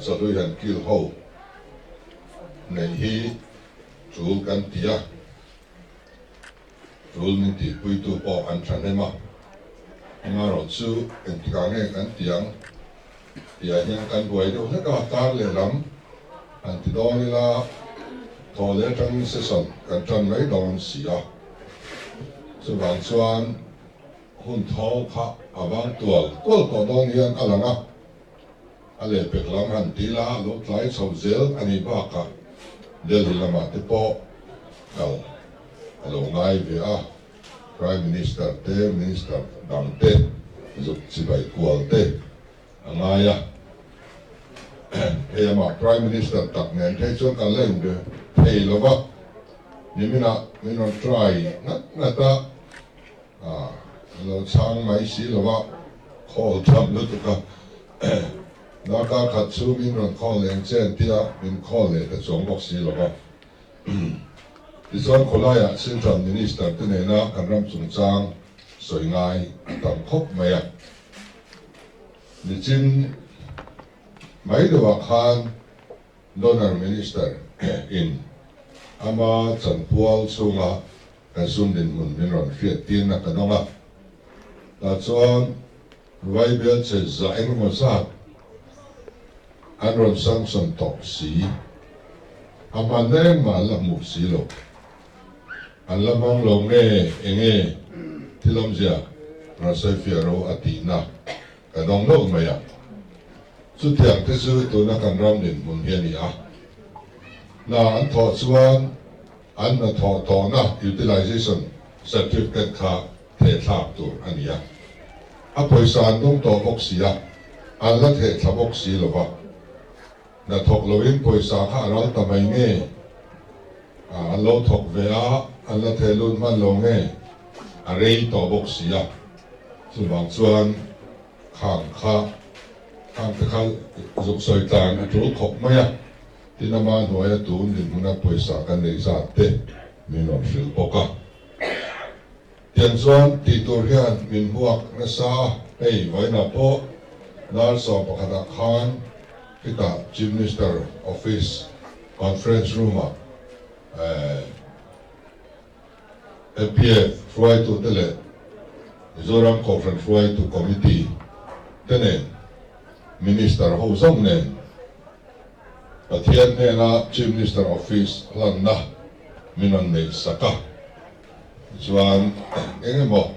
Chahlui han kil ho neih hi tul kan ti a, tul min tihpuitu pawh an thahnem a, amaherawh chu engtikah nge kan ti ang tihah hian kan buai deuh hlek a, kar lehlam han ti dawn ila thaw leh atangin session kan tan mai dawn si a, chuvang chuan hun thaw kha a vang tual tual tawh dawn hian a lang a. A lehpek lam han ti la, lo tlai chho zel a nih bakah Delhi lamah te pawh kal a lo ngai ve a, Prime Minister te, Minister dang te zuk chibai kual te a ngai a. Hei amah Prime Minister tak nen phei chuan kan la inbe thei lo va, niminah min rawn try ngat ngat a. A lo chhang mai si lo a, call tham lutuk a, darkar khat chu min rawn call eng che an tia, min call leh ta chuang bawk si lo a. Tichuan khawlaiah Central Minister te nena kan ram chungchang sawi ngai a tam khawp mai a. Nichin mai deuhah khan Donor Minister in ama chanpual chhunga kan sum dinhmun min rawn hriat tirna ka dawng a, tah chuan Vaibel che za engemaw zat an rawn sanction tawh si, a hman engmah an la hmuh si lo, an la hmang lo nge enge thil awmzia rawn sawifiah ro a tihna ka dawng nawlh mai a. Chutiang te chu tuna kan ram dinhmun hi a ni a, hna an thawh chuan An hnathawh tawhna utilization certificate kha thehthlak tur a ni a. A pawisa an dawng tawh bawk si a, an la thehthla bawk si lo va. Hnathawk loin pawisa kha a ral ta mai nge? An lo thawk ve a, an la theh lut hman lo nge? A rei tawh bawk si a. Chuvang chuan khang kha khang te kha zuk sawi tlan a tul khawp mai a. Tin ama hnuaia tun dinhmuna pawisa kan neih zat te min rawn hrilh bawk a. Tiang chuan tih tur hian min hmuak nasa a, hei vawiinah pawh dar 11 ah khan khitah Chief Minister Office Conference Room ah MPF hruaitute leh Mizoram Kohhran hruaitu Committee te nen Minister ho zawng nen Pathian hnena Chief Minister Office hlanna min rawn neih sak a, tichuan eng emaw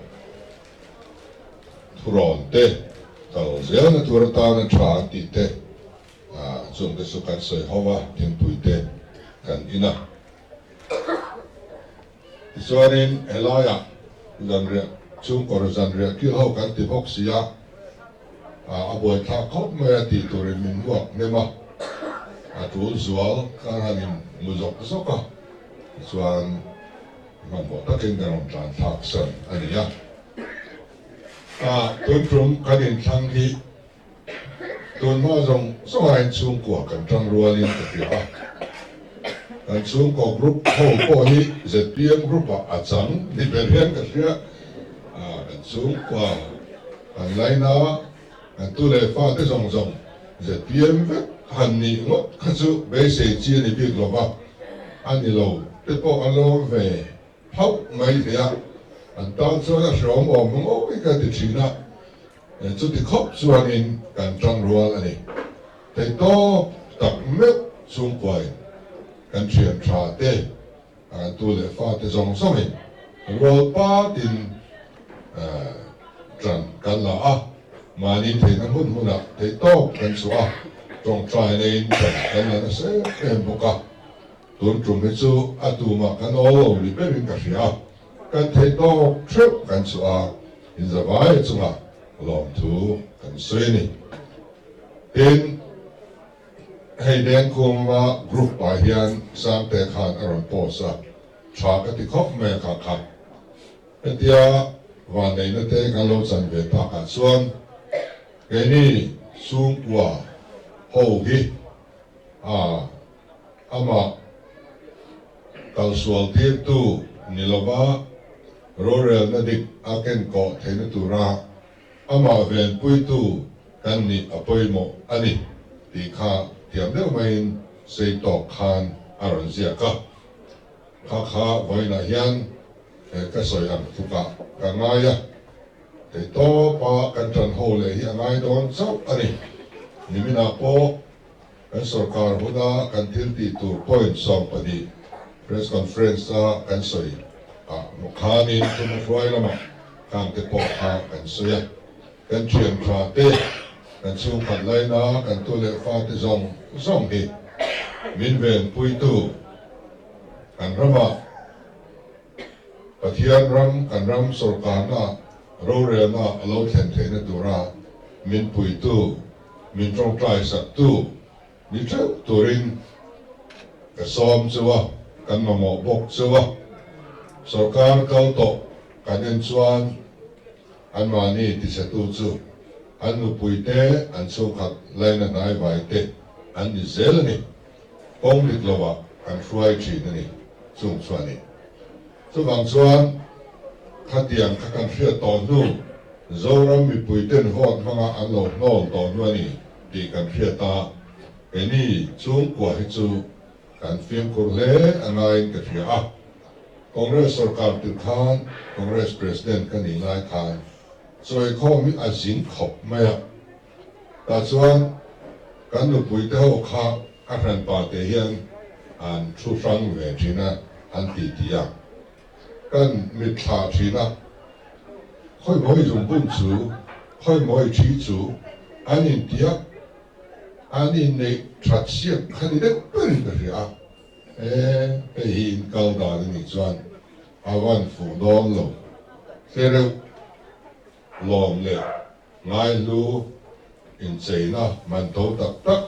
thurawn te kal zelna tur atana tha an tih te chungte chu kan sawi ho a, thingpui te kan in a. Tichuanin helaiah zanriah chhungkaw zanriah kil ho kan ti bawk si a, a buaithlak khawp mai a tih turin min hmuak hnem a, a tul zual kan han in mu zawk zawk a, tichuan hmanhmawh takin kan rawn tlan thlak san a ni a. Tun tum kan inthlang hi Tun hma zawng zawng aiin chhungkua kan tang rualin ka hria a, kan chhungkaw group ho pawh hi zpm group ah a chang ni ber hian ka hria a, kan chhungkua kan laina kan tu leh fa te zawng zawng zpm vek han nih ngawt kha chu beisei chi a ni bik lo va, a ni lo te pawh a lawm ve hauh mai thei a, an tan chuan a hreawm awm ngawih ka ti thin a. Chuti khawp chuanin kan tang rual a ni. Theihtawp tak meuh chhungkuain kan thian tha te, kan tu leh fa te zawng zawngin rual patin tan kan la a, mahni theihna hmun hmunah theihtawp kan chhuah a, tawngtai neiin tan kan la nasa em em bawk a. Tun tum hi chu a tumah kan awl lo ni berin ka hria a, kan theihtawp theuh kan chhuah a, Inzavai chunga lawmthu kan sawi a ni. Tin, hei Dengkhuma group ah hian Sangte khan a rawn post a, tha ka ti khawp mai a kha kha. Hetia vanneihna te kan lo chan ve takah chuan keini chhungkua ho hi a amah kalsual tirtu ni lova rorelna dik a kenkawh theihna tura amah venpuitu kan nih a pawimawh a ni tih kha. thiam deuh maiin sei tawk khan a rawn ziak a. Kha kha vawiinah hian ka sawi ang tlukah ka ngai a, theihtawpa kan ṭan ho leh hi a ngai dawn chauh a ni. Niminah pawh kan sorkar huna kan thil tih tur point 12 press conference a kan sawi ah khanin thuma hruai lamah khangte pawh kha kan sawi a. Kan thian tha te, kan chhungkhat laina kan tu leh fate zawng zawng hi min venpuitu kan ramah Pathian ram kan ram sorkarna rorelna a lo thlen theihna tura min puitu, min tawngtai saktu ni theuh turin ka sawm cheu a, kan mamawh bawk cheu a. Sorkar kal tawh kan en chuan anmahni tichhetu chu an nupuite, an chhungkhat laina hnaivaite an ni zel a ni. Kawng dik lovah kan hruai thin a ni chung chu a ni. Chuvang chuan khatiang kha kan hriat tawh hnu Zoram mipuiten vote hmanga an lo hnawl tawh hnu a ni tih kan hriat a, keini chhungkua hi chu kan fimkhur hle a ngaiin ka hria a. Congress sorkar tirh khan Congress President ka nih lai khan chawikhawm hi a zin khawp mai a. Tah chuan kan nupui te ho kha a hranpa te hian an thu hrang ve thin a, an ti ti a. Kan mitthla thin a, khawi mawi zungbun chu, khawi mawi thi chu an intiak, an inneih that siak kha ni deuh berin ka hria a. E, hei hi in kal dan a nih chuan a van fuh dawn lo hle reuh lawm leh Ngaihlu incheina man tho tak tak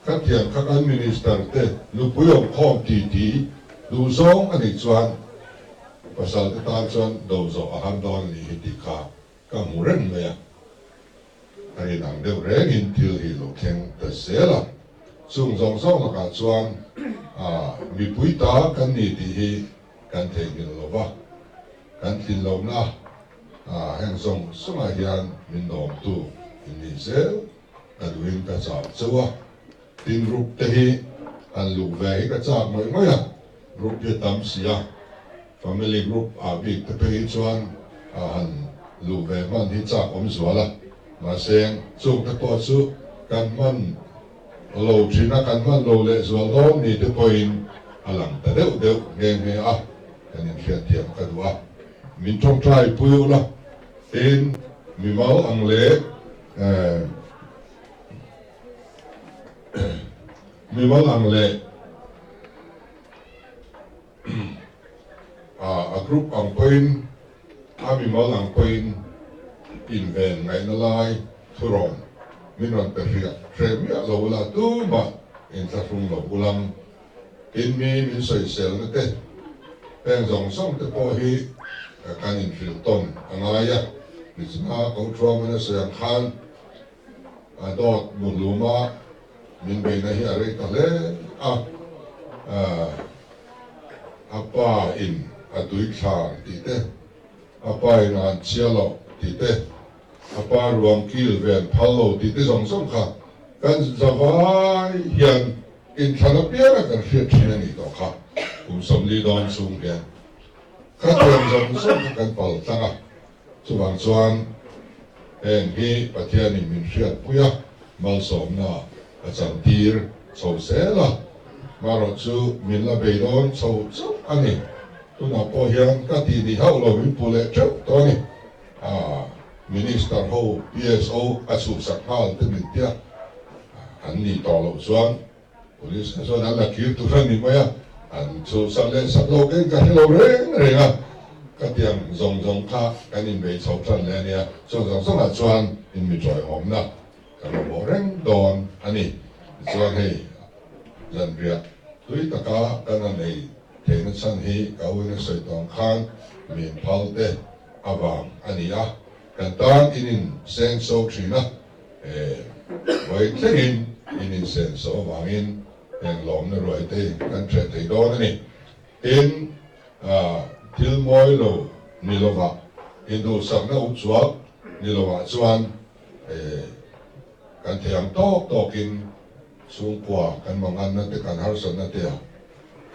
khatiang kha kan Minister te nupui awmkhawm titi duh zawng a nih chuan pasal te tan chuan do zawh a har dawn a nih hi tih kha ka hmu reng mai a. A inang deuh rengin thil hi lo thleng ta zel a, chung zawng zawng lakah chuan mipui ta kan ni tih hi kan theihnghilh lo va, kan tlin lohna heng zawng zawngah hian min dawmtu in nih zel ka duhin ka chak chauh a, tin group te hi han luh ve hi ka chak ngawih ngawih a, group hi a tam si a, family group ah bik te phei hi chuan han luh ve hman hi chak awm zual a, mahse chung te pawh chu kan hman lo thin a, kan hman lo leh zual dawn ni te pawhin a lang ta deuh deuh nghe nghe a, kan inhriatthiam ka duh a, min tawngtai pui ula, tin mimal ang leh mimal ang leh a group ang pawhin a mimal ang pawhin inven ngaihna lai thurawn min rawn pe hriat hreh miah lo ula tumah inthlahrung lo ulang. Tin mi min sawiselna te heng zawng zawng te pawh hi kan inhrilh tawn a ngai a, nichina ko thuamin a sawi ang khan a dawt muhluma min beihna hi a rei ta hle a, a pa in a tui thlar tih te, a pa in a han chhia loh tih te, a pa ruang kil ven phal lo tih te zawng zawng kha kan zavai hian inthlan apianga kan hriat thin a nih tawh kha kum 40 dawn chhung hian khatiang zawng zawng kha kan pal tlang a. Chuvang chuan heng hi Pathianin min hriatpui a, malsawmna a chantir chho zel a, marawh chu min la bei dawn chho chauh a ni. Tunah pawh hian ka tih ni hauh lo min pu leh teuh tawh a ni. Aa, Minister ho PSO a chhuhsak nghal te min tia an nih tawh loh chuan Police kha chuan an la kir tur a ni mai a, an chhuhsak leh sak lo keng ka hre lo reng reng a, ka tiang zawng zawng kha kan inbei chho tan leh a nia, chung zawng zawngah chuan in mi tawihawmna ka mamawh reng dawn a ni. Tichuan hei zanriah tui taka kan han ei theihna chhan hi ka uina sawi tawng khan min phal te avang a ni a, kan tan in in seng so thin a. He vawi thlengin in insenso avangin heng lawmna ruai te kan hreh thei dawn a ni. Tin, thil mawi lo ni lovah, induhsakna uchuak ni lovah chuan kan thei ang tawk tawkin. Chhungkua kan manganna te kan harsatna te ah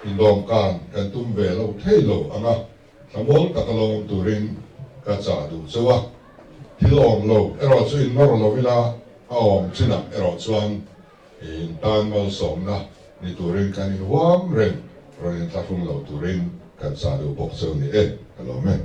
indawmkan kan tum ve lo thei lo ang a, thlamuang taka lo awm turin ka chah duh cheu a. Thil awm lo erawh chu innawr lo ila a awm chinah erawh chuan intan malsawmna ni turin kan inhuam reng rawn inthlahrung lo turin kan chah duh bawk cheu ni e, ka lawm e.